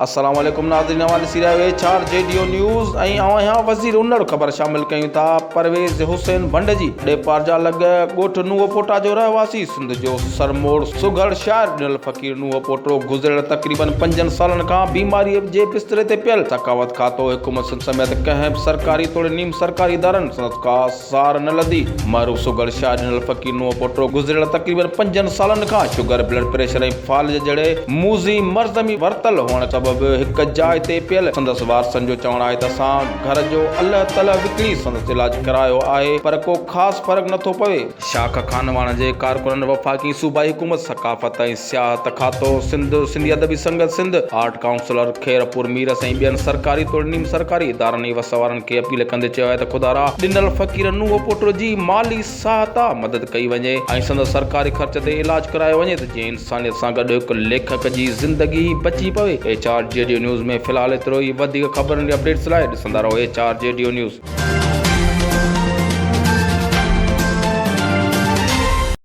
السلام عليڪم ناظرين اوهان ڏسي رهيا آهيو H R G D O news ۽ آئون آهيان وزير انڙ خبر شامل ڪيون ٿا پرويز حسين ڀنڊ جي ڏيپارجا لڳ ڳوٺ نوح پوٽا جو رهواسي سنڌ جو سرموڙ سگهڙ شاعر ڏنل فقير نوح پوٽو گذريل تقريبن پنجن سالن کان بيماري جي بستري تي پيل ثقافت کاتو حڪومت سنڌ سميت ڪنهن به سرڪاري توڙي نيم سرڪاري ادارن سندس ڪا سار نه لڌي. معروف سگهڙ شاهه ڏنل فقير نوح پوٽو گذريل تقريبن پنجن سالن کان شگر، بلڊ پريشر ۽ فالج جهڙي موذي مرض ۾ ورتل هئڻ سبب هڪ جاء تي پيل سندس وارثن جو چوڻ آهي ته اسان گهر جو الهه تلهه وڪڻي سندس علاج ڪرايو آهي پر ڪو خاص فرق نٿو پوي. شاخ خانواهڻ جي ڪارڪنن وفاقي ۽ صوبائي حڪومت، ثقافت ۽ سياحت کاتو، سنڌ، سنڌي ادبي سنگت سنڌ، آرٽ ڪائونسلر خيرپور ميرس ۽ ٻين سرڪاري توڙي نيم سرڪاري ادارن ۽ وس وارن کي اپيل ڪندي چيو آهي ته خدارا ڏنل فقير نوح پوٽو جي مالي سهائتا مدد ڪئي وڃي ۽ سندس سرڪاري خرچ تي علاج ڪرايو وڃي ته جيئن انسانيت سان گڏ هڪ ليکڪ جي زندگي بچي پوي. H R G D news ۾ في الحال ايترو ئي وڌيڪ خبرن ۽ اپڊيٽس لاء ڏسندا رهو H R G D news.